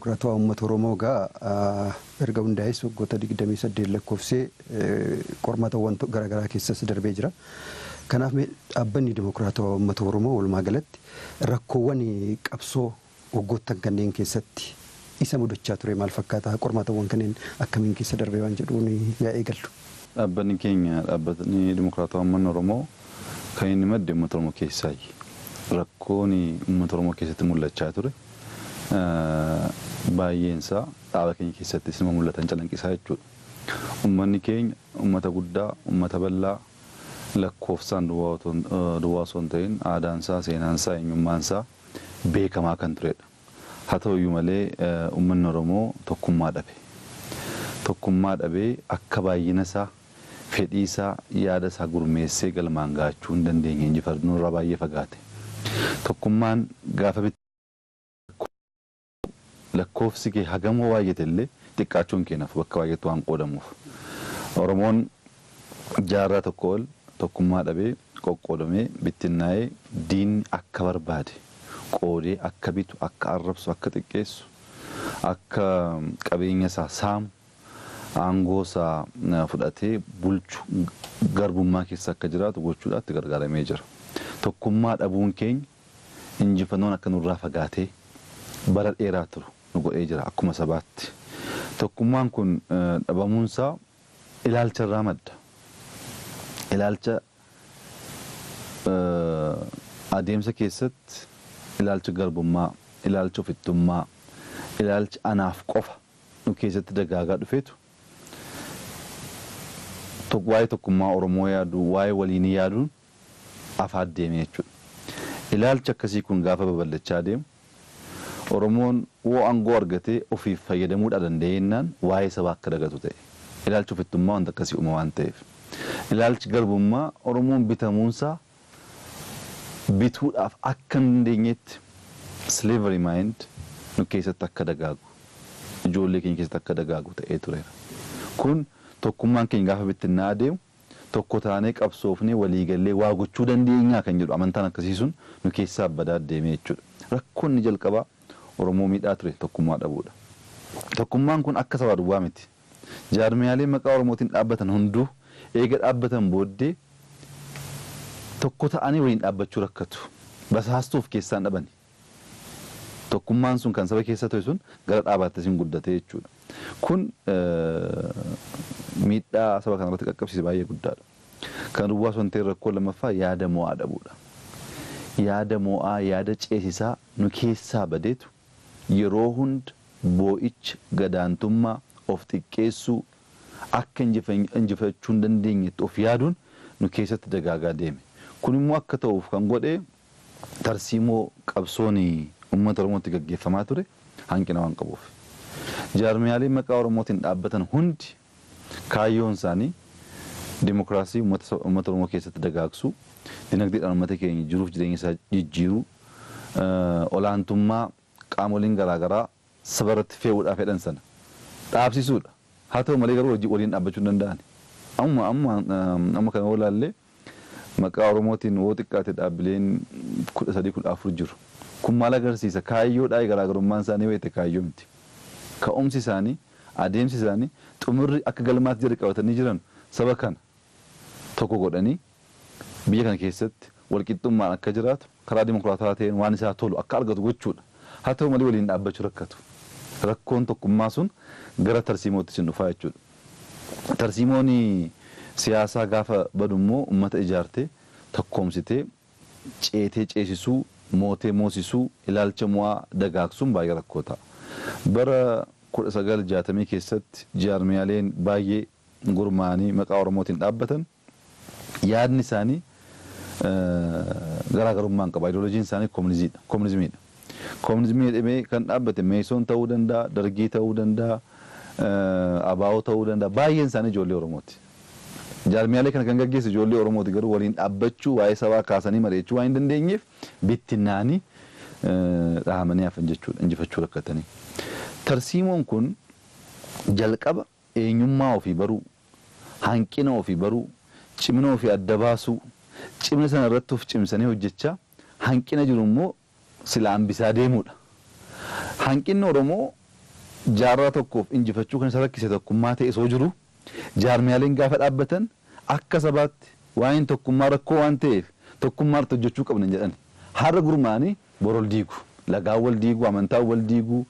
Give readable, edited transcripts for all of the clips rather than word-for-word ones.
Dimokiraatawaa Uummata Oromoo egaa erga hundaa'es waggoota 28 lakkoofsee qormaatawwan garaagaraa keessas darbee jira. Kanaaf dhaabbanni Dimokiraatawaa Uummata Oromoo walumaa galatti rakkoowwan qabsoo waggoottan kanneen keessatti isa mudachaa ture maal fakkaata? Qormaatawwan kanneen akkamiin keessa darbee waan jedhuun yaa'ee gallu. Dhaabbanni keenya, dhaabbatni Dimokiraatawaa Uummanni Oromoo, kan inni madde uummata Oromoo keessaayi. Rakkoon uummata Oromoo keessatti mul'achaa ture baay'een isaa dhaaba keenya keessattis nima mul'atan, calanqisaa jechuudha. Uummanni keenya uummata guddaa, uummata bal'aa, lakkoofsaan duwwaa osoo hin ta'in aadaan isaa, seenaan isaa, eenyummaan isaa beekamaa kan turedha. Haa ta'uyyuu malee uummanni Oromoo tokkummaa dhabe. Tokkummaa dhabee akka baay'ina isaa, fedhii isaa, yaada isaa gurmeessee galmaan gahachuu hin dandeenye, injifannoo irraa baay'ee fagaate. Tokkummaan gaafa lakkoofsi kee hagamoo baay'ate illee xiqqaachuun keenyaaf bakka baay'eetti waan qoodamuuf. Oromoon jaarraa tokko ol tokkummaa dhabee, qoqqoodamee, bittinnaa'ee, diinni akka barbaade qoodee akka bitu, akka arrabsu, akka xiqqeessu, akka qabeenya isaa saamu, aangoo isaa fudhatee bulchu, garbummaa keessa akka jiraatu gochuudhaaf itti gargaaramee jira. Tokkummaa dhabuun keenya injifannoon akka nurraa fagaatee bara dheeraa turu nu godhee jira akkuma sabaatti. Tokkummaan kun dhabamuunsaa ilaalcha irraa madda. Ilaalcha adeemsa keessatti ilaalcha garbummaa, ilaalcha ofittummaa, ilaalcha anaaf qofa nu keessatti dagaagaa dhufeetu waa'ee tokkummaa Oromoo yaaduu, waa'ee waliinii yaaduun afaan deeme jechuudha. Ilaalchi akkasii kun gaafa babal'achaa deemu, Oromoon woo aangoo argatee ofiif fayyadamuudhaa danda'eennaan waa'ee sabaa akka dagatu ta'e. Ilaalchi ofittummaa wanta akkasii uuma waan ta'eef. Ilaalchi garbummaa Oromoon bitamuunsaa bituudhaaf akka hin dandeenyetti slavery mind nu keessatti akka dagaagu, ijoollee keenya keessatti akka dagaagu ta'ee tureera. Kun tokkummaan keenya gaafa bittinnaa'aa deemu, tokko taanee qabsoofnee waliigallee waa gochuu dandeenyaa kan jedhu amantaan akkasii sun nu keessaa badaa deeme jechuudha. Rakkoon inni jalqabaa Oromoo miidhaa ture tokkummaa dhabuudha. Tokkummaan kun akka sabaa duwwaa miti. Jaarmiyaaleen maqaa Oromootiin dhaabbatan hunduu eega dhaabbatan booddee tokko ta'anii waliin dhaabbachuu rakkatu. Basaastuu of keessaan dhabani. Tokkummaan sun kan saba keessa ture sun gara dhaabaatti sin guddate jechuudha. Kun miidhaa saba kanarratti qaqqabsiise baay'ee guddaadha. Kan duwwaa osoo hin ta'in rakkoo lammaffaa yaada mo'aa dhabuudha. Yaada mo'aa, yaada ceesisaa nu keessaa badeetu yeroo hunda boo'icha, gadaantummaa, of xiqqeessuu, akka injifachuu hin dandeenyetti of yaaduun nu keessatti dagaagaa deeme. Kun immoo akka ta'uuf kan godhe tarsiimoo qabsoon uummata Oromootti gaggeeffamaa ture hanqina waan qabuuf. Jaarmiyaaleen maqaa Oromootiin dhaabbatan hundi kaayyoon isaanii dimokiraasii uummata Oromoo keessatti dagaagsuu, dinagdeedhaan uummata keenya jiruuf jireenya isaa jijjiiruu, olaantummaa qaamoleen garaagaraa saba irratti fe'uudhaaf fedhan sana dhaabsisuudha. Haa ta'u malee garuu waliin dhaabbachuu hin danda'ani. Amma amma amma kana yoo ilaalle maqaa Oromootiin woo xiqqaate dhaabbileen 13, 14 jiru. Kun maal agarsiisa? Kaayyoodhaa garaagarummaan isaanii wayite kaayyoo miti. Ka'umsi isaanii, adeemsi isaanii, xumurri akka galmaatti jala qabatanii jiran saba kana tokko godhanii biyya kana keessatti walqixxummaan akka jiraatu, karaa dimokiraatawaa ta'een waan isaa tolu akka argatu gochuudha. Haa ta'u malee waliin dhaabbachuu rakkatu. Rakkoon tokkummaa sun gara tarsiimootti sin dhufaa jechuudha. Tarsiimoon siyaasaa gaafa badu immoo uummata ijaartee, tokkoomsitee, ceetee ceesisuu, mootee moosisuu, ilaalcha mo'aa dagaagsuun baay'ee rakkoo ta'a. Bara 1960 keessatti jaarmiyaaleen baay'ee gurmaa'anii maqaa Oromootiin dhaabbatan yaadni isaanii garaagarummaa hin qabu. Ayidooloojiin isaanii koominizimiidha. Koominizimii jedhamee kan dhaabbate Meesoon ta'uu danda'a, Dargii ta'uu danda'a, ABO ta'uu danda'a. Baay'een isaanii ijoollee Oromooti. Jaarmiyaalee kana kan gaggeessu ijoollee Oromooti, garuu waliin dhaabbachuu, waa'ee sabaa kaasanii mari'achuu waan hin dandeenyeef bittinnaanii dhahamanii hafan jechuudha, injifachuu rakkatanii. Tarsiimoon kun jalqaba eenyummaa ofii baruu, hanqina ofii baruu, cimina ofii adda baasuu, cimina sana irratti of cimsanii hojjechaa hanqina jiru immoo sila hambisaa deemuudha. Hanqinni Oromoo Jaarraa tokkoof injifachuu kan isa rakkise tokkummaa ta'e osoo jiru jaarmiyaaleen gaafa dhaabbatan akka sabaatti waa'een tokkummaa rakkoo waan ta'eef tokkummaa irratti hojjechuu qabna jedhan. Har'a gurmaa'anii bor wal diigu, lagaan wal diigu, amantaan wal diigu,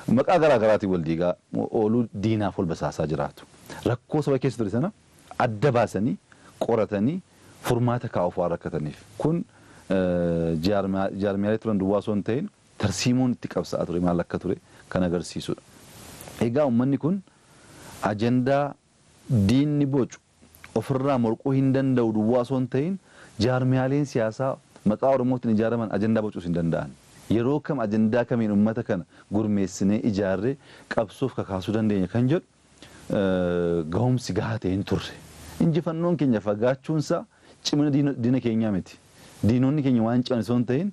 maqaa garaa garaatiin wal diigaa ooluu diinaaf wal basaasaa jiraatu. Rakkoo saba keessa ture sana adda baasanii qoratanii furmaata kaa'uuf waan rakkataniif. Kun jaarmiyaalee turan duwwaa osoo hin ta'in tarsiimoon itti qabsaa'aa ture maal akka ture kan agarsiisudha. Egaa uummanni kun ajandaa diinni bocu ofirraa morquu hin danda'u duwwaa osoo hin ta'in jaarmiyaaleen siyaasaa maqaa Oromootiin ijaaraman ajandaa bocuus hin danda'an. Yeroo kam ajandaa kamiin uummata kana gurmeessinee ijaarree qabsoof kakaasuu dandeenya kan jedhu gahumsi gahaa ta'e hin turre. Injifannoon keenya fagaachuunsaa cimina diina keenyaa miti. Diinonni keenya waan ciman osoo hin ta'in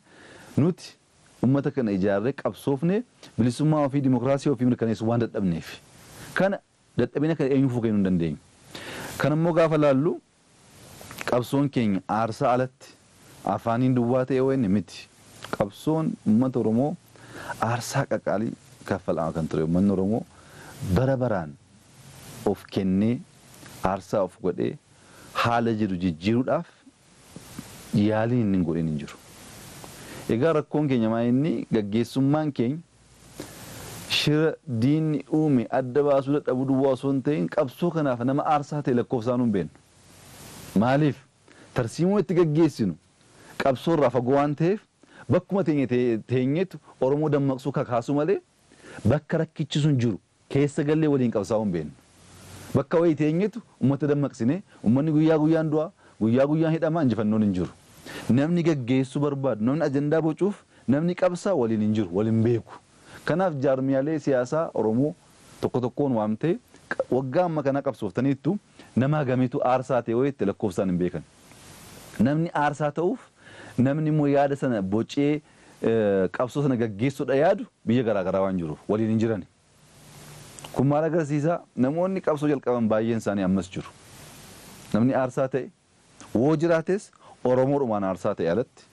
nuti uummata kana ijaarree qabsoofne bilisummaa ofii dimokiraasii ofii mirkaneessuu waan dadhabneef. Kana dadhabina kana eenyuufuu kennuu hin dandeenyu. Kan immoo gaafa laallu qabsoon keenya aarsaa alatti afaaniin duwwaa ta'e wayin miti. Qabsoon uummata Oromoo aarsaa qaqaalii kaffalama kan ture. Uummanni Oromoo bara baraan of kennee aarsaa of godhee haala jiru jijjiiruudhaaf yaaliin inni hin godhin hin jiru. Egaa rakkoon keenya maa inni gaggeessummaan keenya shira diinni uume adda baasuu dadhabuu duwwaa osoo hin ta'in qabsoo kanaaf nama aarsaa ta'e lakkoofsaan hin beeknu. Maaliif tarsiimoo itti gaggeessinu qabsoo irraa fagoo waan ta'eef bakkuma teenyetu Oromoo dammaqsuu kakaasuu malee bakka rakkichi sun jiru keessa gallee waliin qabsaa'uu hin beeknu. Bakka wayii teenyetu uummata dammaqsine uummanni guyyaa guyyaan du'a guyyaa guyyaan hidhama injifannoon hin jiru. Namni gaggeessuu barbaadu namni ajandaa bocuuf namni qabsaa waliin hin jiru waliin beeku. Kanaaf jaarmiyaalee siyaasaa Oromoo tokko tokkoon waamtee waggaa amma kana qabsooftaniittu nama hagamiitu aarsaa ta'e wayiitti lakkoofsaan hin beekan. Namni aarsaa ta'uuf namni immoo yaada sana bocee qabsoo sana gaggeessuudha yaadu biyya garaagaraa waan jiruuf waliin hin jiran. Kun maal agarsiisa? Namoonni qabsoo jalqaban baay'een isaanii ammas jiru. Namni aarsaa ta'e woo jiraates Oromoodhumaan aarsaa ta'e alatti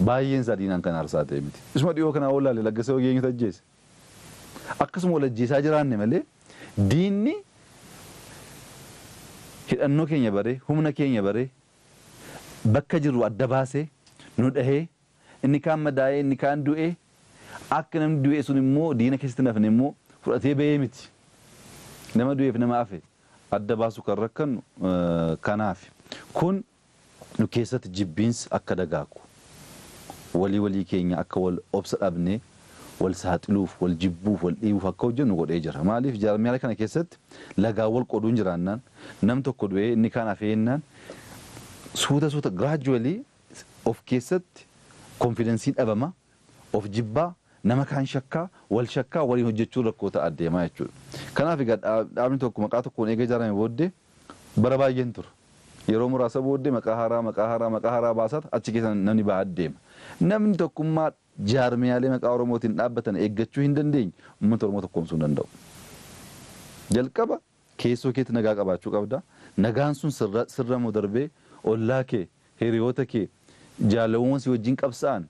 baay'een isaa diinaan kan aarsaa ta'e miti. Isuma dhiyoo kanaa wallaalle Laggasee Wageenyutu ajjeese. Akkasuma wal ajjeesaa jiraanne malee diinni hidhannoo keenya baree humna keenya baree bakka jirru adda baasee nu dhahee inni kaan madaa'ee inni kaan du'ee akka namni du'e sun immoo diina keessatti nafne immoo fudhatee bahee miti. Nama du'eef nama hafe adda baasu kan rakkannu kanaaf. Kun nu keessatti jibbiinsi akka dagaagu walii walii keenya akka wal obsa dhabnee wal saaxiluuf wal jibbuuf wal dhiibuuf akka hojjennu godhee jira. Maaliif jaarmiyaa kana keessatti lagaa wal qooduun jiraannaan nam tokko du'ee inni kaan hafee jennaan suuta suuta gradually of keessatti konfidensiin dhabama of jibbaa nama kaan shakkaa wal shakkaa waliin hojjechuun rakkoo ta'a deemaa jechuudha. Kanaaf egaa dhaabni tokko maqaa tokkoon eega ijaarame booddee bara baay'een tura. Yeroo muraasa booddee maqaa haaraa maqaa haaraa maqaa haaraa baasaat achi keessa namni ba'aa deema. Namni tokkummaa jaarmiyaalee maqaa Oromootiin dhaabbatan eeggachuu hin dandeenye uummata Oromoo tokkoomsuu hin danda'u. Jalqaba keessoo keetti nagaa qabaachuu qabda. Nagaan sun sirramu darbee ollaa kee, hiriyoota kee, jaalawwan si wajjin qabsa'an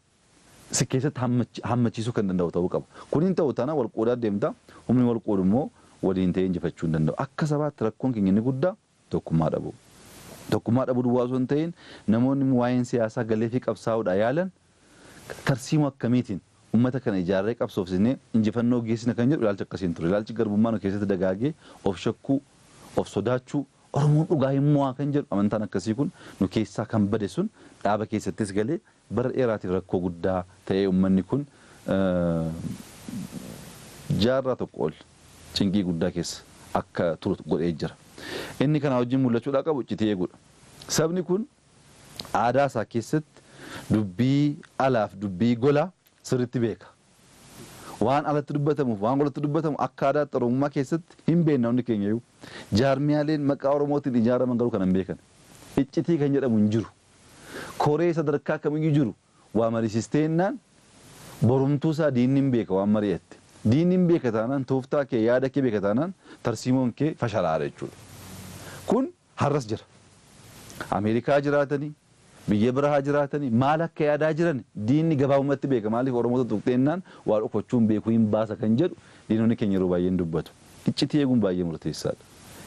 si keessatti hammachiisuu kan danda'u ta'uu qaba. Kun hin ta'u taanaan wal qoodaa deemta. Humni wal qoodu immoo waliin ta'ee injifachuu hin danda'u. Akka sabaatti rakkoon keenya inni guddaa tokkummaa dhabuu. Tokkummaa dhabuu duwwaa osoo hin ta'in namoonni waa'een siyaasaa galee fi qabsaa'uudhaa yaalan tarsiimoo akkamiitiin uummata kana ijaarree qabsoofsinee injifannoo geessina kan jedhu ilaalcha akkasiin ture. Ilaalchi garbummaa nu keessatti dagaagee of shakkuu, of sodaachuu, Oromoon dhugaa hin mo'aa kan jedhu amantaan akkasii kun nu keessaa kan bade sun dhaaba keessattis galee bara dheeraatiif rakkoo guddaa ta'ee uummanni kun jaarraa tokko ol cinqii guddaa keessa akka turu godhee jira. Inni kana wajjin mul'achuudhaa qabu iccitii eeguudha. Sabni kun aadaa isaa keessatti dubbii alaaf dubbii golaa sirriitti beeka. Waan alatti dubbatamuuf waan golatti dubbatamu akka aadaatti Oromummaa keessatti hin beekna hundi keenya iyyuu. Jaarmiyaaleen maqaa Oromootiin ijaaraman garuu kan hin beekan. Iccitii kan jedhamu hin jiru. Koree sadarkaa kamiyyuu jiru waa mariisistee jennaan borumtuu isaa diinni hin beeka waan mari'atte. Diinni hin beeka taanaan tooftaa kee yaada kee beeka taanaan tarsiimoon kee fashalaadha jechuudha. Kun har'as jira. Ameerikaa jiraatanii Biyya bira haa jiraatanii maal akka yaadaa jiran diinni gabaabumatti beeka. Maaliif Oromoota tuqxeennaan waa dhokachuun beekuu hin baasa kan jedhu diinonni keenya yeroo baay'ee dubbatu. Iccitii eeguun baay'ee murteessaadha.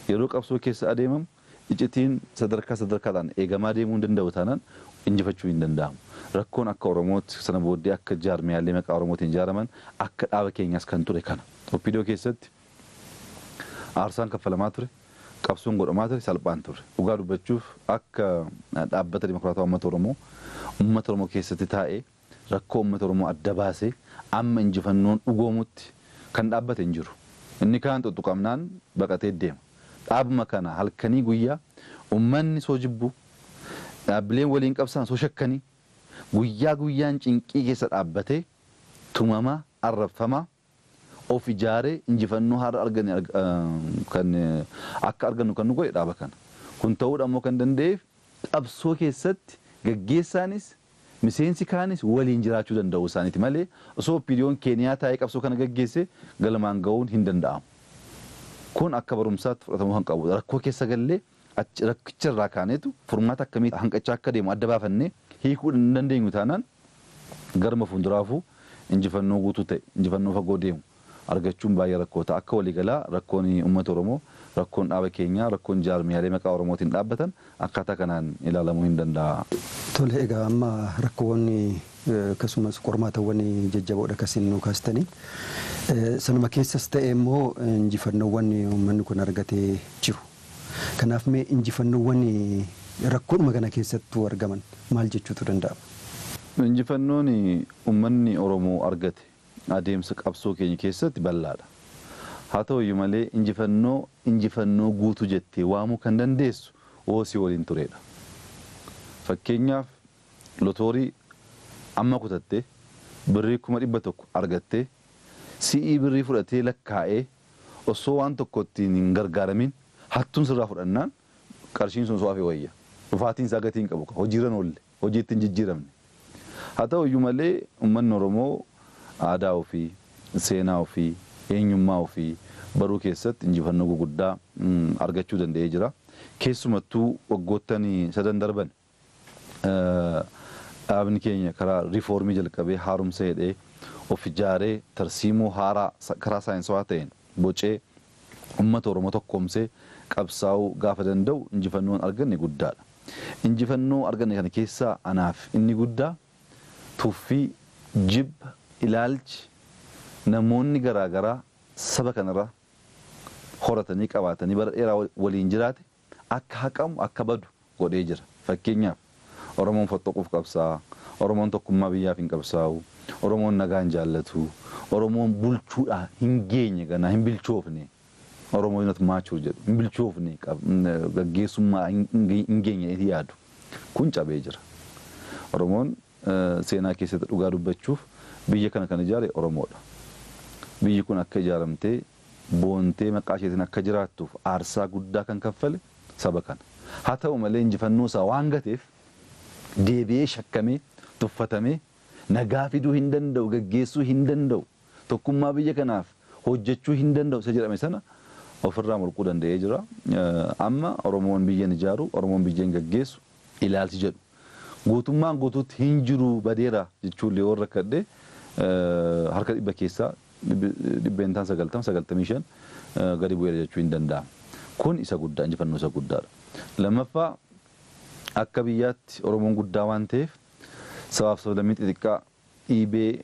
Yeroo qabsoo keessa adeemamu iccitiin sadarkaa sadarkaadhaan eegamaa deemuu hin danda'u taanaan injifachuu hin danda'amu. Rakkoon akka Oromootti sana booddee akka jaarmiyaalee maqaa Oromootiin ijaaraman akka dhaaba keenyaas kan ture kana. OPDO keessatti aarsaan kaffalamaa ture, qabsoon godhamaa ture, salphaan ture. Dhugaa dubbachuuf akka dhaabbata Dimokiraatawaa Uummata Oromoo uummata Oromoo keessatti taa'ee rakkoo uummata Oromoo adda baasee amma injifannoon dhugoomutti kan dhaabbate hin jiru. Inni kaan tuttuqamnaan baqatee deema. Dhaabuma kana halkanii guyyaa uummanni soo jibbu dhaabbileen waliin qabsaan soo shakkanii guyyaa guyyaan cinqii keessa dhaabbatee tumamaa arrabfamaa of ijaaree injifannoo har'a arganne kan akka argannu kan nu godhe dhaaba kana. Kun ta'uudha ammoo kan danda'eef qabsoo keessatti gaggeessaanis miseensi kaanis waliin jiraachuu danda'u isaaniiti malee osoo OPDO'n Keeniyaa taa'ee qabsoo kana gaggeesse galmaan ga'uun hin danda'amu. Kun akka barumsaatti fudhatamuu kan qabudha. Rakkoo keessa gallee rakkicha irraa kaaneetu furmaata akkamii hanqachaa akka deemu adda baafannee hiikuu hin dandeenyu taanaan garma fuulduraafuu injifannoo guutuu ta'e injifannoo fagoo deemu argachuun baay'ee rakkoo ta'a. Akka waliigalaa rakkoon uummata Oromoo, rakkoon dhaaba keenyaa, rakkoon jaarmiyaalee maqaa Oromootiin dhaabbatan akkaataa kanaan ilaalamuu hin danda'a. Tole egaa amma rakkoowwan akkasumas qormaatawwan jajjaboodha akkasiin nu kaastanii. Sanuma keessas ta'e immoo injifannoowwan uummanni kun argatee jiru. Kanaaf mee injifannoowwan rakkoodhuma kana keessattuu argaman maal jechuutu danda'ama? Injifannoon uummanni Oromoo argate adeemsa qabsoo keenya keessatti bal'aadha. Haa ta'u iyyuu malee injifannoo guutuu jettee waamuu kan dandeessu oosii waliin turedha. Fakkeenyaaf lotoorii amma kutattee birrii 100,000 argattee si'ii birrii fudhatee lakkaa'ee osoo waan tokko ittiin hin gargaaramin hattuun sirraa fudhannaan qarshiin sun osoo hafe wayya. Dhufaatiin isaa gatii hin qabu hojiirra hin oolle hojii ittiin jijjiiramne. Haa ta'u iyyuu malee uummanni Oromoo aadaa ofii, seenaa ofii, eenyummaa ofii baruu keessatti injifannoo gurguddaa argachuu danda'ee jira. Keessumattuu waggoottan sadan darban dhaabni keenya karaa riifoormii jalqabee haaromsa jedhee of ijaaree tarsiimoo haaraa karaa saayinsawaa ta'een bocee uummata Oromoo tokkoomsee qabsaa'uu gaafa danda'u injifannoon arganne guddaadha. Injifannoo arganne kana keessaa anaaf inni guddaa tuffii, jibba, ilaalchi namoonni garaagaraa saba kanarra horatanii qabaatanii bara dheeraa waliin jiraate akka haqamu akka badu godhee jira. Fakkeenyaaf Oromoon fottoquuf qabsaa'a, Oromoon tokkummaa biyyaaf hin qabsaa'u, Oromoon nagaa hin jaallatu, Oromoon bulchuudhaa hin geenye ganaa hin bilchoofne. Oromoo not mature jedhu hin bilchoofne gaggeessummaa hin geenye yaadu. Kun cabee jira. Oromoon seenaa keessatti dhugaa dubbachuuf biyya kana kan ijaare Oromoodha. Biyyi kun akka ijaaramtee boontee maqaa isheetiin akka jiraattuuf aarsaa guddaa kan kaffale saba kana. Haa ta'u malee injifannoo isaa waan gateef deebi'ee shakkamee tuffatamee nagaa fiduu hin danda'u, gaggeessuu hin danda'u, tokkummaa biyya kanaaf hojjechuu hin danda'u isa jedhame sana ofirraa mulquu danda'ee jira. Amma Oromoon biyya hin ijaaru, Oromoon biyya hin gaggeessu ilaalchi jedhu. Guutummaan guutuutti hin jiru badeera jechuun yoo rakkadhe harka dhibba keessaa 90% 95% gadi bu'eera jechuu hin danda'amu. Kun isa guddaa injifannoo isa guddaadha. Lammaffaa akka biyyaatti Oromoon guddaa waan ta'eef sabaaf sablammii xixiqqaa dhiibee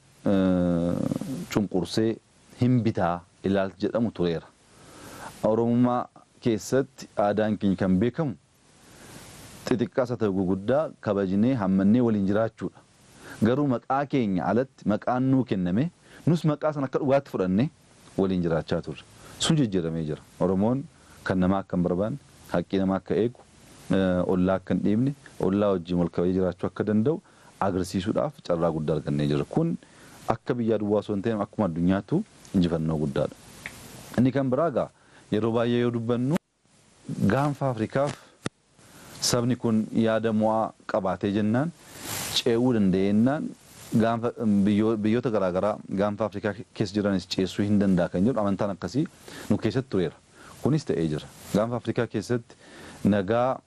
cunqursee hin bitaa ilaalchi jedhamu tureera. Oromummaa keessatti aadaan keenya kan beekamu xixiqqaas haa ta'u gurguddaa kabajnee hammannee waliin jiraachuudha. Garuu maqaa keenya alatti maqaan nuu kenname nus maqaa sana akka dhugaatti fudhannee waliin jiraachaa turre. Sun jijjiiramee jira. Oromoon kan namaa akka hin barbaanne, haqqii namaa akka eegu, ollaa akka hin dhiibne, ollaa wajjin wal kabajee jiraachuu akka danda'u agarsiisuudhaaf carraa guddaa argannee jirra. Kun akka biyyaa duwwaa osoo hin ta'in akkuma addunyaattuu injifannoo guddaadha. Inni kan biraa egaa yeroo baay'ee yoo dubbannu gaanfa Afrikaaf sabni kun yaada mo'aa qabaatee jennaan ce'uu danda'eennaan gaanfa biyyoota garaagaraa gaanfa Afrikaa keessa jiranis ceessuu hin danda'a kan jedhu amantaan akkasii nu keessatti tureera. Kunis ta'ee jira. Gaanfa Afrikaa keessatti nagaa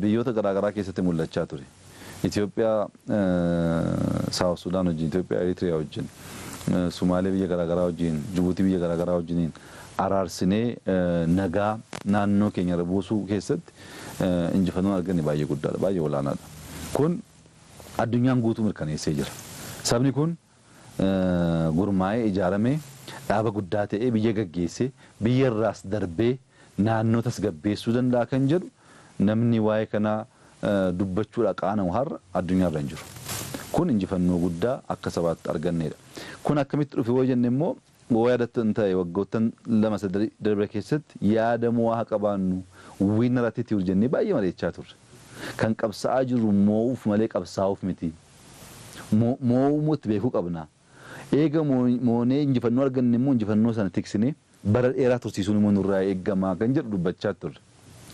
biyyoota garaagaraa keessatti mul'achaa ture. Itoophiyaa Saawuf Sudaan wajjin, Itoophiyaa Eritiriyaa wajjin, Sumaalee biyya garaagaraa wajjin, Jibuutii biyya garaagaraa wajjiniin araarsinee nagaa naannoo keenya irra buusuu keessatti injifannoon arganne baay'ee guddaadha, baay'ee olaanaadha. Kun addunyaan guutuu mirkaneessee jira. Sabni kun gurmaa'ee ijaaramee dhaaba guddaa ta'ee biyya gaggeessee biyya irraas darbee naannoo tasgabbeessuu danda'a kan jedhu namni waa'ee kanaa dubbachuudha qaanamu har'a addunyaarra hin jiru. Kun injifannoo guddaa akka sabaatti argannedha. Kun akkamitti dhufe yoo jenne immoo yoo yaadattan ta'e waggoottan 2 3 darbe keessatti yaada mo'aa qabaannu winner attitude jennee baay'ee mari'achaa turre. Kan qabsaa'aa jirru moo'uuf malee qabsaa'uuf miti. Moo'uu itti beekuu qabna. Eega moonee injifannoo arganne immoo injifannoo sana tiksinee bara dheeraa tursiisuun immoo nurraa eegamaa kan jedhu dubbachaa turre.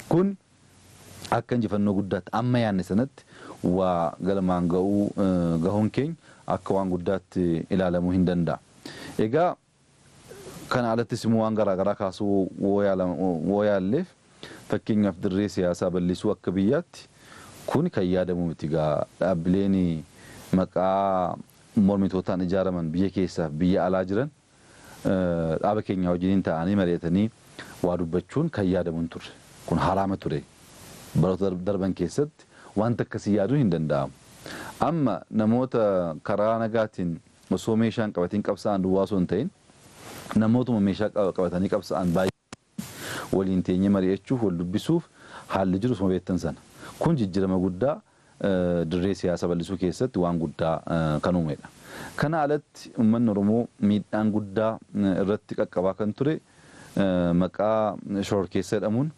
Kun akka injifannoo guddaatti amma yaadne sanatti waa galmaan ga'uu gahuun keenya akka waan guddaatti ilaalamuu hin danda'a. Egaa kana alattis immoo waan garaagaraa kaasuu woo yaalleef fakkeenyaaf dirree siyaasaa bal'isuu akka biyyaatti kun kan yaadamu miti. Egaa dhaabbileen maqaa mormitootaan ijaaraman biyya keessaaf biyya alaa jiran dhaaba keenya wajjiniin ta'anii mari'atanii waa dubbachuun kan yaadamu hin turre. Kun haraama ture. Baroota darban keessatti wanta akkasii yaaduun hin danda'amu. Amma namoota karaa nagaatiin osoo meeshaan qabatiin qabsaa'an duwwaa osoo hin ta'in namootuma meeshaa qabatanii qabsaa'an baay'ee waliin teenyee mari'achuuf wal dubbisuuf haalli jiru osuma beektan sana. Kun jijjiirama guddaa dirree siyaasa bal'isuu keessatti waan guddaa kan uumedha. Kana alatti uummanni Oromoo miidhaan guddaa irratti qaqqabaa kan ture maqaa shororkeessa jedhamuun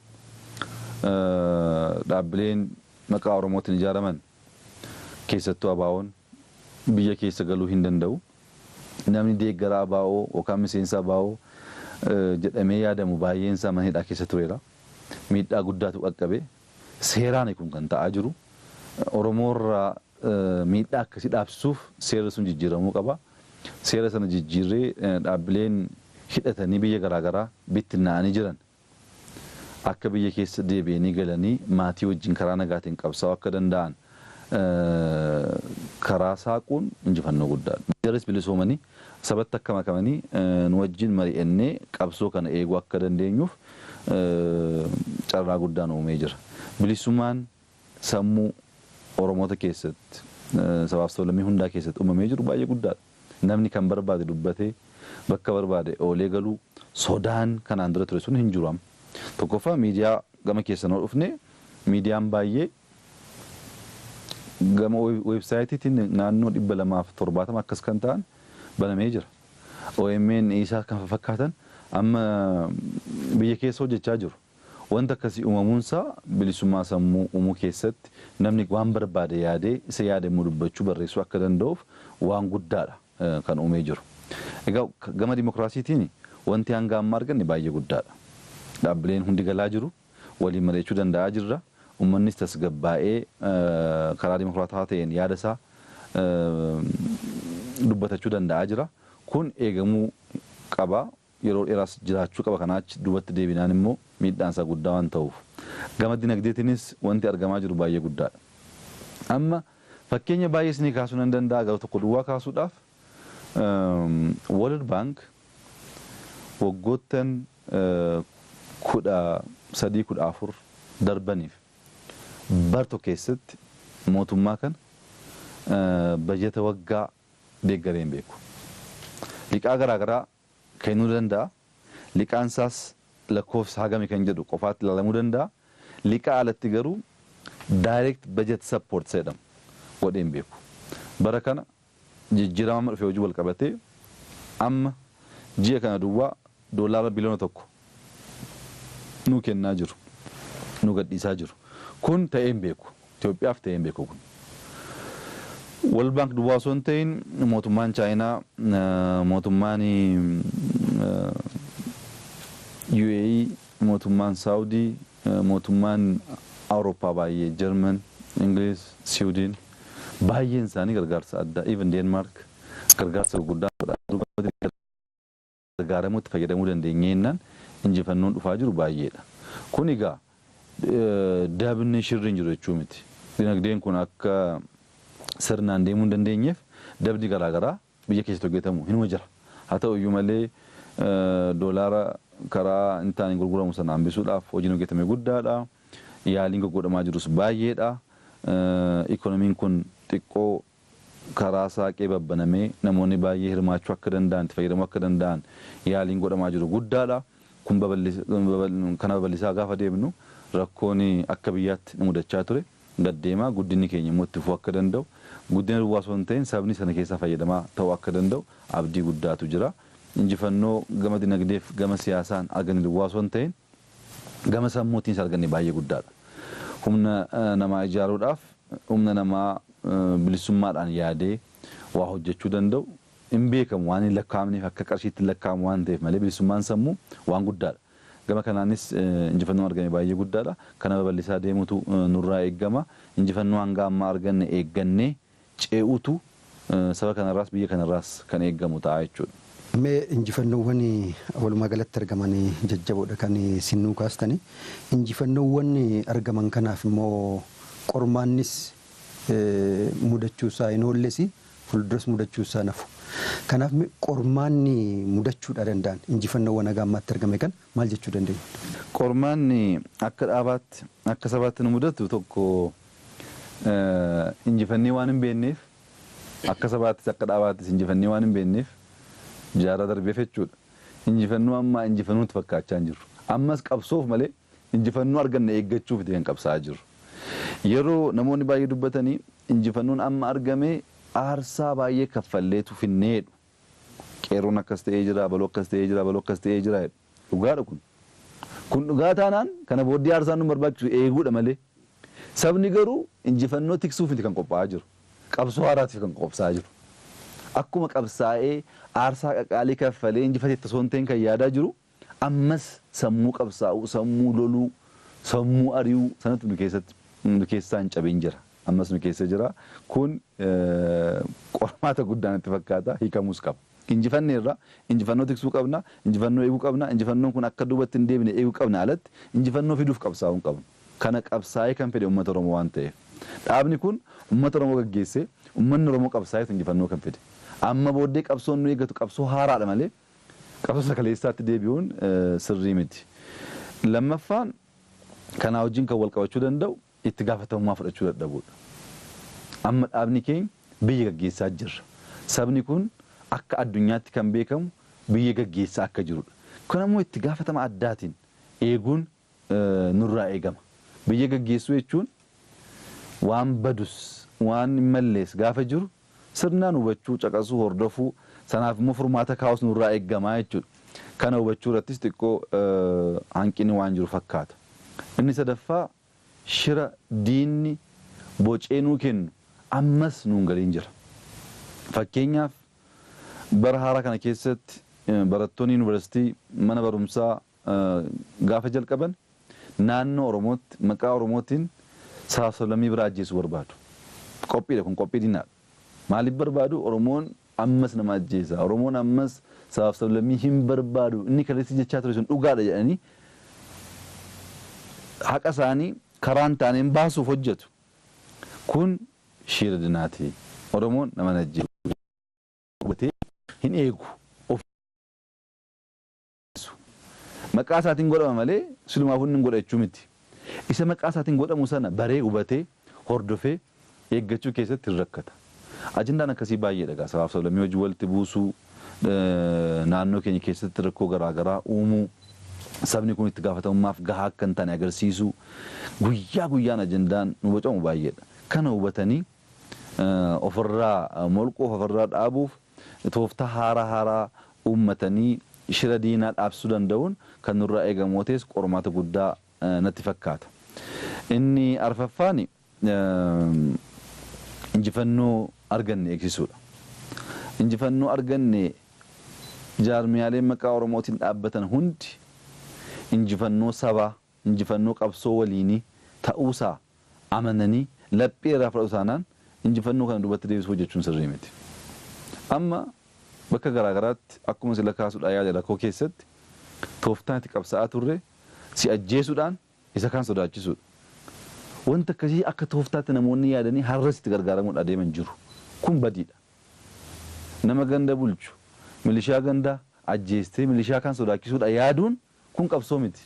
dhaabbileen maqaa Oromootiin ijaaraman keessattuu ABO'n biyya keessa galuu hin danda'u. Namni deeggaraa ABO yookaan miseensa ABO jedhamee yaadamu baay'een isaa mana hidhaa keessa tureera. Miidhaa guddaatu qaqqabe. Seeraan kun kan ta'aa jiru. Oromoorraa miidhaa akkasii dhaabsisuuf seerri sun jijjiiramuu qaba. Seera sana jijjiirree dhaabbileen hidhatanii biyya garaagaraa bittinnaa'anii jiran akka biyya keessa deebi'anii galanii maatii wajjin karaa nagaatiin qabsaa'uu akka danda'an karaa saaquun injifannoo guddaadha. Jarris bilisoomanii sabatti akka makamanii nu wajjin mari'annee qabsoo kana eeguu akka dandeenyuuf carraa guddaan uumee jira. Bilisummaan sammuu Oromoota keessatti sabaaf sablammii hundaa keessatti uumamee jiru baay'ee guddaadha. Namni kan barbaade dubbatee bakka barbaade oolee galuu sodaan kanaan dura ture sun hin jiru amma. Tokkoffaa miidiyaa gama keessan ol dhufne miidiyaan baay'ee gama weebsaayitiitiin naannoo 270 akkas kan ta'an banamee jira. OMN isaa kan fakkaatan amma biyya keessa hojjechaa jiru. Wanta akkasii uumamuunsaa bilisummaa sammuu uumuu keessatti namni waan barbaade yaadee isa yaade immoo dubbachuu barreessuu akka danda'uuf waan guddaadha kan uumee jiru. Egaa gama dimokiraasiitiin wanti hanga ammaa arganne baay'ee guddaadha. Dhaabbileen hundi galaa jiru, waliin mari'achuu danda'aa jirra. Uummannis tasgabbaa'ee karaa dimokiraataa ta'een yaada isaa dubbatachuu danda'aa jira. Kun eegamuu qaba. Yeroo dheeraas jiraachuu qaba. Kanaa achi duubatti deebinaan immoo miidhaan isaa guddaa waan ta'uuf. Gama dinagdeetiinis wanti argamaa jiru baay'ee guddaadha. Amma fakkeenya baay'ee isinii kaasuu nan danda'a garuu tokko duwwaa kaasuudhaaf World Bank waggoottan 13 14 darbaniif barto keessatti mootummaa kana bajeta waggaa deeggaree hin beeku. Liqaa garaagaraa kennuu danda'a. Liqaan isaas lakkoofsa hagami kan jedhu qofaatti ilaalamuu danda'a. Liqaa alatti garuu direct budget support jedhamu godhee hin beeku. Bara kana jijjiirama amma dhufee hojii wal qabatee amma ji'a kana duwwaa $1 biliyoona nuu kennaa jiru. Nu gadhiisaa jiru. Kun ta'ee hin beeku. Itoophiyaaf ta'ee hin beeku kun. World Bank duwwaa osoo hin ta'in mootummaan Chaayinaa, mootummaan UAE, mootummaan Saawudii, mootummaan Awurooppaa baay'ee, Jarman, Ingiliz, Siwiidin baay'een isaanii gargaarsa addaa, even Deenmaark gargaarsa gurguddaa gargaaramuu itti fayyadamuu dandeenye jennaan injifannoon dhufaa jiru baay'eedha. Kun egaa dabni shirri hin jiru jechuu miti. Dinagdeen kun akka Sirnaan deemuu hin dandeenyeef dabdi garaagaraa biyya keessatti hojjetamu hinuma jira. Haa ta'u iyyuu malee doolaara karaa hin taane gurguramu sana hambisuudhaaf hojiin hojjetame guddaadha. Yaaliin goggodhamaa jirus baay'eedha. Ikoonomiin kun xiqqoo karaa saaqee babbanamee namoonni baay'ee hirmaachuu akka danda'an, itti fayyadamuu akka danda'an yaaliin godhamaa jiru guddaadha. Kun kana babal'isaa gaafa deemnu rakkoon akka biyyaatti nu mudachaa ture gaddeemaa, guddinni keenya immoo itti fufuu akka danda'u, guddina duwwaa osoo hin ta'in sabni sana keessaa fayyadamaa ta'uu akka danda'u abdii guddaatu jira. Injifannoo gama dinagdeef gama siyaasaan arganne duwwaa osoo hin ta'in gama sammuutiinis arganne baay'ee guddaadha. Humna namaa ijaaruudhaaf, humna namaa bilisummaadhaan yaadee waa hojjechuu danda'u hin beekamu, waan hin lakkaa'amneef, akka qarshiitti hin lakkaa'amu waan ta'eef malee bilisummaan sammuu waan guddaadha. Gama kanaanis injifannoon argame baay'ee guddaadha. Kana babal'isaa deemutu nurraa eegama. Injifannoo hanga ammaa arganne eeggannee ce'utu saba kanarraas biyya kanarraas kan eeggamu ta'a jechuudha. Mee injifannoowwan walumaa galatti argaman jajjaboodha kan sinnuu kaastani. Injifannoowwan argaman kanaaf immoo qormaannis mudachuusaa hin oolles, fuulduras mudachuusaa nafu. Kanaaf qormaanni mudachuudha danda'an injifannoowwan haga ammaatti argame kan maal jechuu dandeenya? Qormaanni akka dhaabaatti, akka sabaatti nu mudatu tokko, injifannee waan hin beekneef, akka sabaattis akka dhaabaattis injifannee waan hin beekneef jaarraa darbeef jechuudha. Injifannoo ammaa injifannoo fakkaachaa hin jiru. Ammas qabsoof malee injifannoo arganne eeggachuuf kan qabsaa'aa jiru. Yeroo namoonni baay'ee dubbatanii injifannoon amma argame aarsaa baay'ee kaffalleetu finneedhu. Qeerroon akkas ta'ee jira, baloo akkas ta'ee jira, baloo akkas ta'ee jira. Dhugaadha kun. Kun dhugaa taanaan kana booddee aarsaan nu barbaachisu eeguudha malee. Sabni garuu injifannoo tiksuuf kan qophaa'aa jiru. Qabsoo haaraatiif kan qophaa'aa jiru. Akkuma qabsaa'ee aarsaa qaqaalii kaffalee injifatee osoo hin ta'in kan yaadaa jiru ammas sammuu qabsaa'uu, sammuu loluu, sammuu ari'uu sanatti nu keessatti nu keessaa hin cabin jira. Ammas nu keessa jira. Kun qormaata guddaa natti fakkaata, hiikamuus qaba. Injifanneerra injifannoo tiksuu qabna, injifannoo eeguu qabna, injifannoon kun akka duubatti hin deebine eeguu qabna, alatti injifannoo fiduuf qabsaa'uu hin qabnu. Kana qabsaa'ee kan fedhe uummata Oromoo waan ta'eef. Dhaabni kun uummata Oromoo gaggeessee, uummanni Oromoo qabsaa'eetu injifannoo kan fide. Amma booddee qabsoon nu eeggatu qabsoo haaraadha malee qabsoo sakaleessaatti deebi'uun sirrii miti. Lammaffaan kanaa wajjin kan wal qabachuu danda'u itti gaafatamummaa fudhachuu dadhabuudha. Amma dhaabni keenya biyya gaggeessaa jirra. Sabni kun akka addunyaatti kan beekamu biyya gaggeessaa akka jirudha. Kun ammoo itti gaafatama addaatiin eeguun nurraa eegama. Biyya gaggeessuu jechuun waan badus waan hin mallees gaafa jiru sirnaan hubachuu, caqasuu, hordofuu, sanaaf immoo furmaata kaa'us nurraa eegamaa jechuudha. Kana hubachuu irrattis xiqqoo hanqinni waan jiru fakkaata. Inni sadaffaa shira diinni bocee nuu kennu ammas nuun galiin jira. Fakkeenyaaf bara haaraa kana keessatti barattoonni yuunivarsiitii mana barumsaa gaafa jalqaban naannoo Oromootti maqaa Oromootiin sabaaf sablammii biraa ajjeesuu barbaadu. Qophiidha kun, qophii diinaadha. Maaliif barbaadu? Oromoon ammas nama ajjeesa. Oromoon ammas sabaaf sablammii hin barbaadu. Inni kaleessi jechaa ture sun dhugaadha jedhanii haqa isaanii karaa hin taaneen baasuuf hojjetu. Kun shira diinaati. Oromoon nama ajjeesu hin eegu. Maqaa isaatiin godhama malee silumaafuu inni hin godha jechuu miti. Isa maqaa isaatiin godhamu sana baree hubatee hordofee eeggachuu keessatti hin rakkata. Ajandaan akkasii baay'eedha gaa, sabaaf sablammii hojii walitti buusuu, naannoo keenya keessatti rakkoo garaagaraa uumuu, sabni kun itti gaafatamummaaf gahaa akka hin taane agarsiisuu, guyyaa guyyaan ajandaan nu bocamu baay'eedha. Kana hubatanii ofirraa molquuf, ofirraa dhaabuuf tooftaa haaraa haaraa uummatanii shira diinaa dhaabsisuu danda'uun kan nurraa eegamu ta'es qormaata guddaa natti fakkaata. Inni arfaffaan injifannoo arganne eegsisuudha. Injifannoo arganne, jaarmiyaaleen maqaa Oromootiin dhaabbatan hundi injifannoo sabaa, injifannoo qabsoo waliinii ta'uusaa amananii laphee irraa fudhatu taanaan injifannoo kana duubatti deebisuu hojjechuun sirrii miti. Amma bakka garaagaraatti akkuma sila kaasuudhaan yaada rakkoo keessatti tooftaan itti qabsaa'aa turre si ajjeesuudhaan isa kaan sodaachisuudha. Wanta akkasii akka tooftaatti namoonni yaadanii har'as itti gargaaramuun adeeman jiru. Kun badiidha. Nama ganda bulchu, milishaa gandaa ajjeestee milishaa kan sodaachisuudha yaaduun kun qabsoo miti.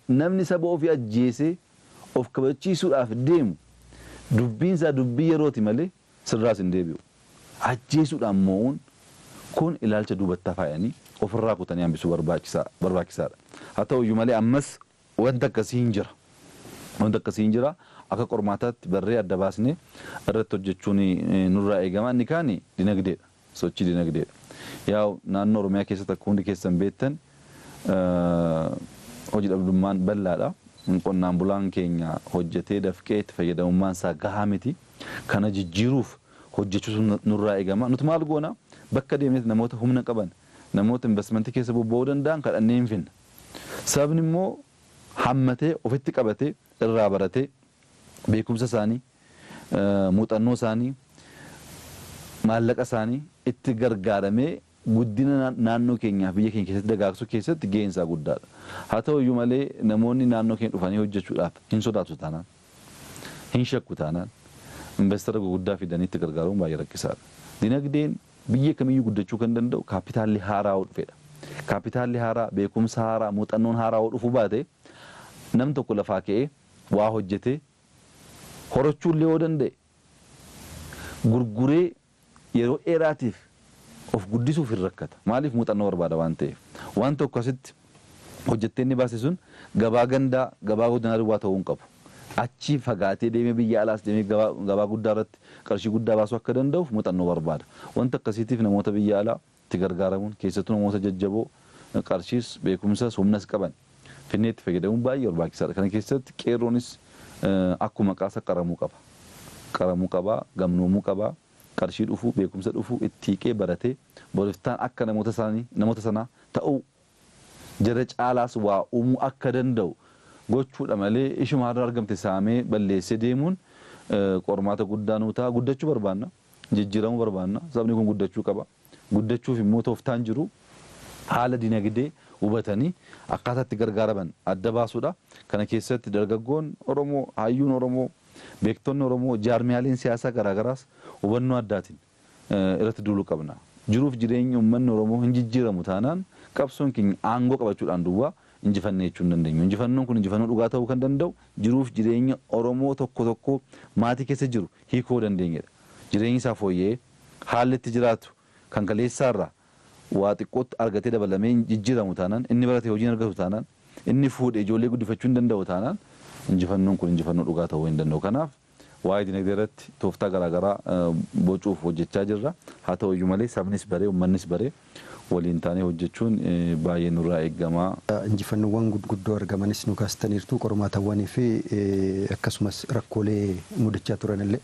Namni saba ofii ajjeesee of kabachiisuudhaaf deemu dubbiin isaa dubbii yerooti malee sirraas hin deebi'u. Ajjeesuudhaan moo'uun kun ilaalcha duubatti faayanii ofirraa kutanii hambisuu barbaachisaadha. Haa ta'uyyuu malee ammas wanta akkasii hin jira. Wanta akkasii hin jira. Akka qormaataatti barree adda baasnee irratti hojjechuun nurraa eegama. Inni kaan dinagdeedha. Sochii dinagdeedha. Yaa'u naannoo Oromiyaa keessatti akka hundi keessan beektan hojii dhabdummaan bal'aadha. Qonnaan bulaan keenya hojjetee dafqee itti fayyadamummaan isaa gahaa miti. Kana jijjiiruuf hojjechuutu nurraa eegama. Nuti maal goona? Bakka deemnetti namoota humna qaban, namoota investimentii keessa bobba'uu danda'an kadhannee hin finna. Sababni immoo hammatee ofitti qabatee irraa baratee beekumsa isaanii, muuxannoo isaanii, maallaqa isaanii itti gargaaramee guddina naannoo keenyaaf biyya keenya keessatti dagaagsuu keessatti gaheen isaa guddaadha. Haa ta'u iyyuu malee namoonni naannoo keenya dhufanii hojjechuudhaaf hin sodaatu taanaan, hin shakku taanaan investara gurguddaa fidanii itti gargaaruun baay'ee rakkisaadha. Dinagdeen biyya kamiyyuu guddachuu kan danda'u kaapitaalli haaraa dhufedha. Kaapitaalli haaraa, beekumsa haaraa, muuxannoon haaraa dhufuu baate nam tokko lafaa ka'ee waa hojjetee horachuu illee yoo danda'e gurguree yeroo dheeraatiif of guddisuuf hin rakkata. Maaliif muuxannoo barbaada waan ta'eef. Waan tokko asitti hojjettee inni baase sun gabaa gandaa, gabaa godinaa duwwaa ta'uu hin qabu. Achii fagaatee deemee biyya alaas deemee gabaa guddaa irratti qarshii guddaa baasuu akka danda'uuf muuxannoo barbaada. Wanta akkasiitiif namoota biyya alaa itti gargaaramuun keessattuu namoota jajjaboo qarshiis beekumsas humnas qaban finnee itti fayyadamuun baay'ee barbaachisaadha. Kana keessatti qeerroonis akkuma maqaa qaramuu qaba. Qaramuu qaba, gamnoomuu qaba, qarshii dhufuu, beekumsa dhufuu itti hiiqee baratee boriftaan akka namoota isaanii namoota sanaa ta'uu jara caalaas waa uumuu akka danda'u gochuudha malee ishuma har'a argamte saamee balleessee deemuun qormaata guddaa nuu ta'a. Guddachuu barbaanna, jijjiiramuu barbaanna, sabni kun guddachuu qaba. Guddachuuf immoo tooftaan jiru haala dinagdee hubatanii akkaataa itti gargaaraman adda baasuudha. Kana keessatti dargaggoon Oromoo, hayyuun Oromoo, beektonni Oromoo, jaarmiyaaleen siyaasaa garaagaraas hubannoo addaatiin irratti duuluu qabna. Jiruuf jireenyi uummanni Oromoo hin jijjiiramu taanaan qabsoon keenya aangoo qabachuudhaan duwwaa injifannee jechuu hin dandeenyu. Injifannoon kun injifannoo dhugaa ta'uu kan danda'u jiruuf jireenya Oromoo tokko tokko maatii keessa jiru hiikuu dandeenyedha. Jireenyi isaa fooyya'ee haalli itti jiraatu kan kaleessaarraa waa xiqqootti argatee dabalamee jijjiiramu taanaan inni barate hojii argatu taanaan inni fuudhee ijoollee guddifachuu hin danda'u taanaan injifannoon kun injifannoo dhugaa ta'uu hin danda'u. Kanaaf waa'ee dinagdee irratti tooftaa garaagaraa bocuuf hojjechaa jirra. Haa ta'u iyyuu malee sabnis baree uummannis baree waliin taanee hojjechuun baay'ee nurraa eegama. Injifannoowwan gurguddoo argamanis nu kaastaniirtu qormaatawwanii fi akkasumas rakkoolee mudachaa turan illee.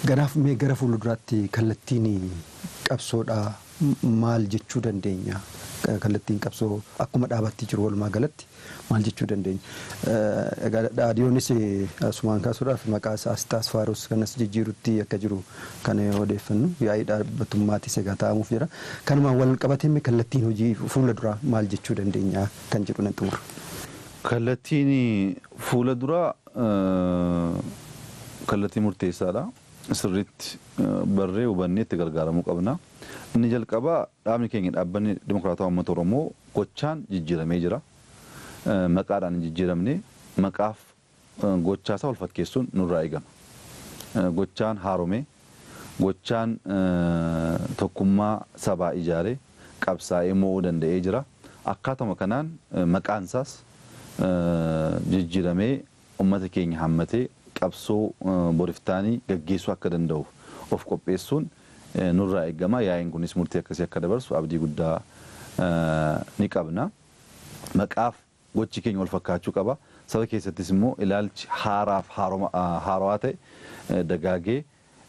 Ganaaf mee gara fuulduraatti kallattiin qabsoodhaa maal jechuu dandeenya? Kallattiin qabsoo akkuma dhaabaatti jiru walumaa galatti maal jechuu dandeenya? Egaa dhaadiyoonis asumaan kaasuudhaaf maqaa isaa Asxaas Faaros kanas jijjiirutti akka jiru kan odeeffannu yaa'ii dhaabbatummaattis egaa taa'amuuf jira. Kanumaan wal qabatee kallattiin hojii fuula duraa maal jechuu dandeenya kan jedhu nan xumura. Kallattiin fuula duraa kallattii murteessaadha. Sirriitti barree hubannee itti gargaaramuu qabna. Inni jalqabaa dhaabni keenya dhaabbanni Dimokiraatawaa Uummata Oromoo gochaan jijjiiramee jira. Maqaadhaan hin jijjiiramne maqaaf gochaa isaa wal fakkeessuun nurraa eegama. Gochaan haaromee, gochaan tokkummaa sabaa ijaaree qabsaa'ee mo'uu danda'ee jira. Akkaatuma kanaan maqaan isaas jijjiiramee uummata keenya hammatee qabsoo boriftaanii gaggeessuu akka danda'uuf of qopheessuun nurraa eegama. Yaa'iin kunis murtii akkasii akka dabarsu abdii guddaa ni qabna. Maqaaf gochi keenya wal fakkaachuu qaba. Saba keessattis immoo ilaalchi haaraaf haarawaa ta'e dagaagee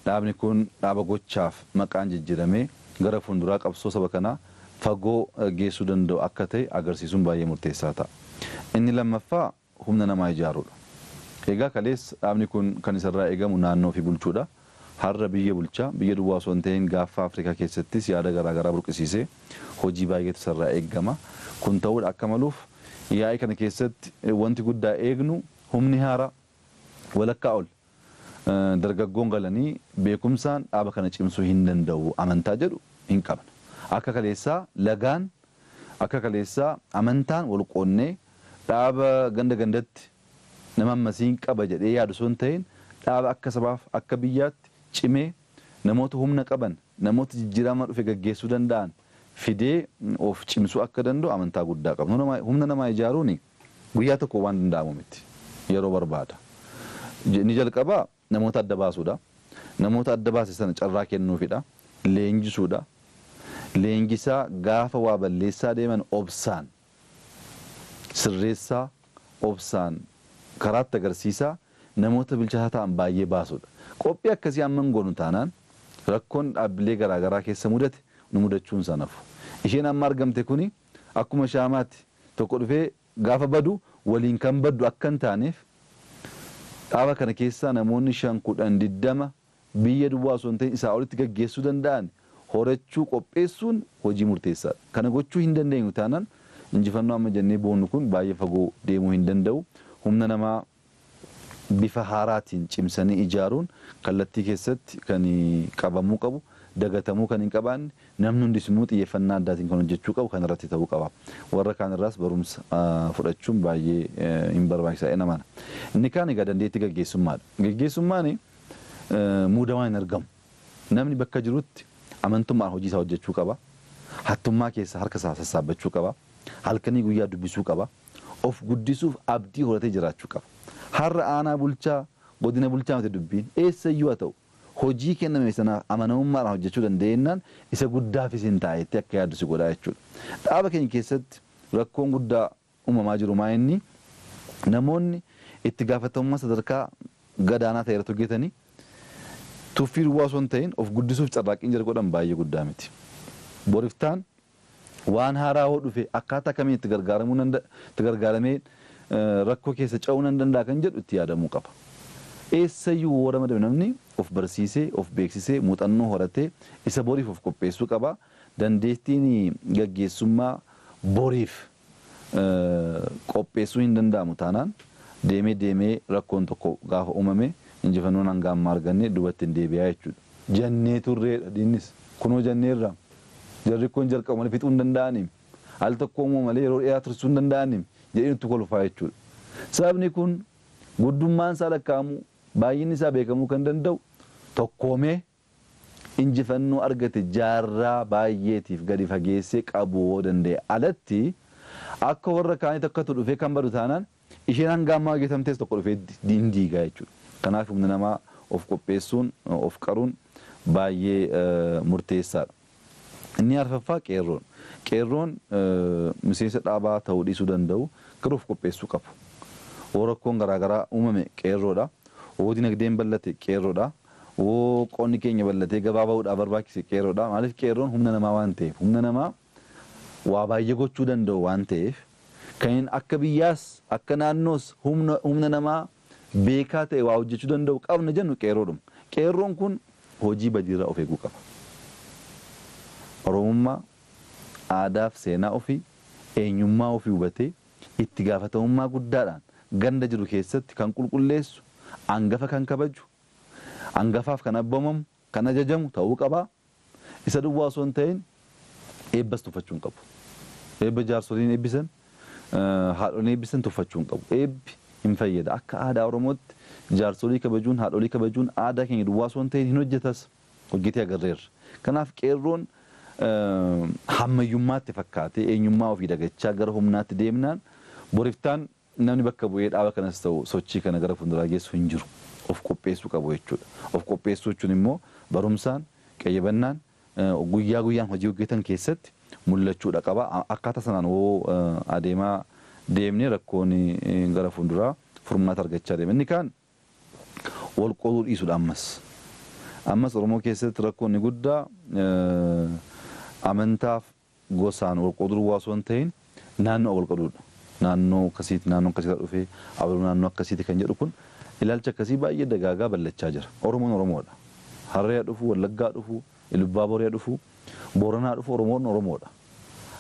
dhaabni kun dhaaba gochaaf maqaan jijjiiramee gara fuulduraa qabsoo saba kanaa fagoo geessuu danda'u akka ta'e agarsiisuun baay'ee murteessaa ta'a. Inni lammaffaa humna namaa ijaaruudha. Egaa kaleessa dhaabni kun kan isarraa eegamu naannoo fi bulchuudha. Har'a biyya bulchaa biyya duwwaa osoo hin ta'in gaaffa Afrikaa keessattis yaada garaagaraa burqisiisee hojii baay'eetu isarraa eegama. Kun ta'uudha akka maluuf yaa'ii kana keessatti wanti guddaa eegnu humni haaraa walakkaa ol dargaggoon galanii beekumsaan dhaaba kana cimsuu hin danda'u amantaa jedhu hin qabna. Akka kaleessaa lagaan, akka kaleessaa amantaan wal qoonnee dhaaba ganda gandatti nama ammasiin qaba jedhee yaadu osoo hin ta'in dhaaba akka sabaaf akka biyyaatti cimee namoota humna qaban, namoota jijjiirama dhufe gaggeessuu danda'an fidee of cimsuu akka danda'u amantaa guddaa qabna. Humna namaa ijaaruun guyyaa tokko waan danda'amu miti. Yeroo barbaada. Inni jalqabaa namoota adda baasuudha. Namoota adda baase sana carraa kennuufidha. Leenjisuudha. Leenjisaa gaafa waa balleessaa deeman obsaan sirreessaa, obsaan karaatti agarsiisaa namoota bilchaataa ta'an baay'ee baasuudha. Qophii akkasii amma hin goonu taanaan rakkoon dhaabbilee garaagaraa keessa mudate nu mudachuun sanafu. Isheen amma argamte kuni akkuma shaamaatti tokko dhufee gaafa badu waliin kan baddu akka hin taaneef dhaaba kana keessaa namoonni 5, 10, 20 biyya duwwaa osoo hin ta'in isaa olitti gaggeessuu danda'an horachuu qopheessuun hojii murteessaadha. Kana gochuu hin dandeenyu taanaan injifannoo amma jennee boonnu kun baay'ee fagoo deemuu hin danda'u. Humna namaa bifa haaraatiin cimsanii ijaaruun kallattii keessatti kan qabamuu qabu, dagatamuu kan hin qabaanne, namni hundis immoo xiyyeeffannaa addaatiin kan hojjechuu qabu kan irratti ta'uu qaba. Warra kaan irraas barumsa fudhachuun baay'ee hin barbaachisaa namana. Inni kaan egaa dandeettii gaggeessummaadha. Gaggeessummaan muudamaan hin argamu. Namni bakka jirutti amantummaan hojii isaa hojjechuu qaba. Hattummaa keessa harka isaa sassaabbachuu qaba. Halkanii guyyaa dubbisuu qaba. Of guddisuuf abdii horatee jiraachuu qaba. Har'a aanaa bulchaa, godina bulchaa miti dubbiin eessayyuu haa ta'u hojii kenname sanaaf amanamummaadhaan hojjechuu dandeenyaan isa guddaafis hin taa'etti akka yaaddu si godhaa jechuudha. Dhaaba keenya keessatti rakkoon guddaa uumamaa jiru maa inni namoonni itti gaafatamummaa sadarkaa gadaanaa ta'e irratti hojjetanii tuffii duwwaa osoo hin ta'in of guddisuuf carraaqqiin jara godhan baay'ee guddaa miti. Boriftaan waan haaraa hoo dhufe akkaataa kamiin itti gargaaramuu itti gargaaramee rakkoo keessa ce'uu nan danda'a kan jedhu itti yaadamuu qaba. Eessayyuu yoo ramadame namni of barsiisee, of beeksisee, muuxannoo horatee isa boriif of qopheessuu qaba. Dandeettiin gaggeessummaa boriif qopheessuu hin danda'amu taanaan deemee deemee rakkoon tokko gaafa uumame injifannoon hanga ammaa arganne duubatti hin deebi'aa jechuudha. Jannee turreedha diinnis kunoo janneerra jarri kun jalqabu malee fixuu hin danda'aniim al tokko uumuu malee yeroo dheeraa tursuu hin danda'aniim jedhee nutti kolfaa jechuudha. Sababni kun guddummaan isaa lakkaa'amuu baay'inni isaa beekamuu kan danda'u tokkoomee injifannoo argate jaarraa baay'eetiif gadi fageessee qabuu yoo danda'e alatti akka warra kaanii tokkotu dhufee kan badu taanaan isheen hanga ammaa hojjetamtees tokko dhufee hin diigaa jechuudha. Kanaaf humna namaa of qopheessuun of qaruun baay'ee murteessaadha. Inni arfaffaa qeerroon. Qeerroon miseensa dhaabaa ta'uu dhiisuu danda'u garuu of qopheessuu qabu. Hoo rakkoon garaagaraa uumame qeerroodha. Hoo dinagdeen bal'ate qeerroodha. Hoo qonni keenya bal'atee gabaa bahuudhaaf barbaachise qeerroodha. Maaliif qeerroon humna namaa waan ta'eef humna namaa waa baay'ee gochuu danda'u waan ta'eef kan akka biyyaas akka naannoos humna namaa beekaa ta'e waa hojjechuu danda'u qabna jennu qeerroodhuma. Qeerroon kun hojii badiirraa of eeguu qaba. Oromummaa, aadaaf seenaa ofii, eenyummaa ofii hubatee itti gaafatamummaa guddaadhaan ganda jiru keessatti kan qulqulleessu, hangafa kan kabaju, hangafaaf kan abboomamu, kan ajajamu ta'uu qaba. Isa duwwaa osoo hin ta'in eebbas tuffachuu hin qabu. Eebba jaarsoliin eebbisan, haadholiin eebbisan tuffachuu hin qabu. Eebbi hin fayyada. Akka aadaa Oromootti jaarsolii kabajuun, haadholii kabajuun aadaa keenya duwwaa osoo hin ta'in hin hojjetas. Hojjetee agarreerra. Kanaaf qeerroon hammayyummaatti fakkaatee eenyummaa ofii dagachaa gara humnaatti deemnaan boriftaan namni bakka bu'ee dhaaba kanas ta'u sochii kana gara fuulduraa geessu hin jiru. Of qopheessuu qabu jechuudha. Of qopheessuu jechuun immoo barumsaan, qayyabannaan guyyaa guyyaan hojii hojjetan keessatti mul'achuudha qaba. Akkaataa sanaan hoo adeemaa deemnee rakkoon gara fuulduraa furmaata argachaa deema. Inni kaan wal qooduu dhiisuudha ammas. Ammas Oromoo keessatti rakkoon inni guddaa amantaaf gosaan wal qooduu duwwaa osoo hin ta'in naannoo wal qooduudha. Naannoo akkasiiti, naannoo akkasiirraa dhufee abaluu naannoo akkasiiti kan jedhu kun ilaalcha akkasii baay'ee dagaagaa bal'achaa jira. Oromoon Oromoodha. Harree dhufu, Wallaggaa dhufu, Ilubbaa Boree dhufu, Booranaa dhufu Oromoon Oromoodha.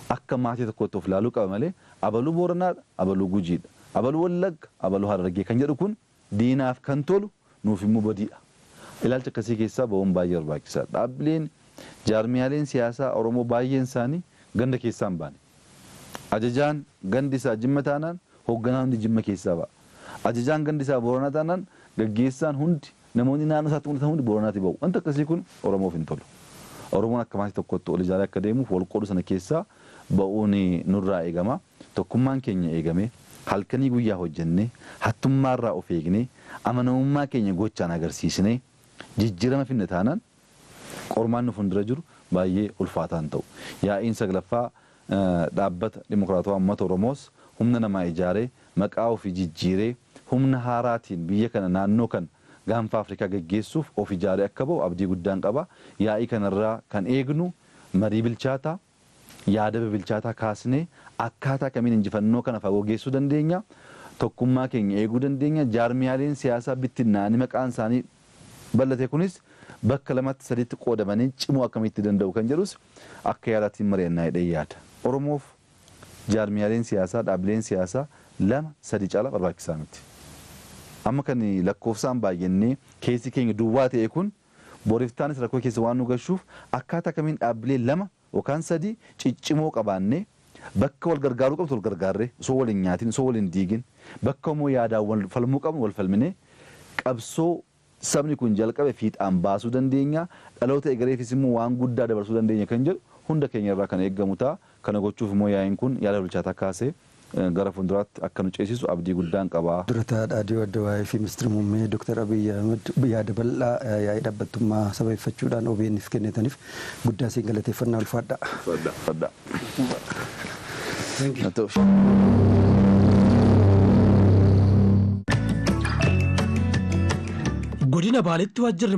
Akka maatii tokkotti of ilaaluu qaba malee abaluu Booranaadha, abaluu Gujiidha, Abaluu Wallagga, abaluu Harargee kan jedhu kun diinaaf kan tolu nuuf immoo badiidha. Ilaalcha akkasii keessaa ba'uun baay'ee barbaachisaadha. Dhaabbileen jaarmiyaaleen siyaasaa Oromoo baay'een isaanii ganda keessaa hin baane. Ajajaan gandi isaa Jimma taanaan hoogganaan hundi Jimma keessaa ba'a. Ajajaan gandi isaa Booranaa taanaan gaggeessaan hundi namoonni naannoo isaatti mul'atan hundi Booranaatti ba'u. Wanta akkasii kun Oromoof hin tolu. Oromoon akka maatii tokkotti ol ijaaree akka deemuuf wal qoodu sana keessaa ba'uun nurraa eegama. Tokkummaan keenya eegame halkanii guyyaa hojjennee hattummaarraa of eegnee amanamummaa keenya gochaan agarsiisnee jijjiirama finne taanaan qormaan nu fuuldura jiru baay'ee ulfaataan ta'u. Yaa'iin saglaffaa dhaabbata Dimokiraatawaa Uummata Oromoos humna namaa ijaaree maqaa ofii jijjiiree humna haaraatiin biyya kana naannoo kan gaanfa Afrikaa gaggeessuuf of ijaaree akka ba'u abdii guddaan qaba. Yaa'ii kanarraa kan eegnu marii bilchaataa yaada bilchaataa kaasnee akkaataa kamiin injifannoo kana fagoo geessuu dandeenya. Tokkummaa keenya eeguu dandeenya. Jaarmiyaaleen siyaasaa bittinnaanii maqaan isaanii bal'ate kunis bakka lamatti sadiitti qoodamanii cimuu akkamitti danda'u kan jedhus akka yaadaatiin mari'annaa jedhee yaada. Oromoof jaarmiyaaleen siyaasaa dhaabbileen siyaasaa 2 3 caalaa barbaachisaa miti. Amma kan lakkoofsaan baay'annee keessi keenya duwwaa ta'e kun boriftaanis rakkoo keessa waan nu gashuuf akkaataa kamiin dhaabbilee 2 yookaan 3 ciccimoo qabaannee bakka wal gargaaruu qabnu wal gargaarree osoo wal hin nyaatin osoo wal hin diigin bakka immoo yaadaan wal falmuu qabnu wal falminee qabsoo sabni kun jalqabe fiixaan baasuu dandeenya dhaloota egereefis immoo waan guddaa dabarsuu dandeenya kan jedhu hunda keenya irraa kan eeggamu ta'a. Kana gochuuf immoo yaa'iin kun yaada bilchaataa kaasee gara fuulduraatti akka nu ceesisu abdii guddaan qaba. Durataa Dhaadhii Addawaayii fi Ministeera Muummee Dr. Abiy Ahmed yaada bal'aa yaa'ii dhaabbattummaa sababeeffachuudhaan OBN'if kennitaniif guddaa isin galateeffannaa ulfaadha. Ulfaadha. Thank you. Godina Baaleetti waajjirri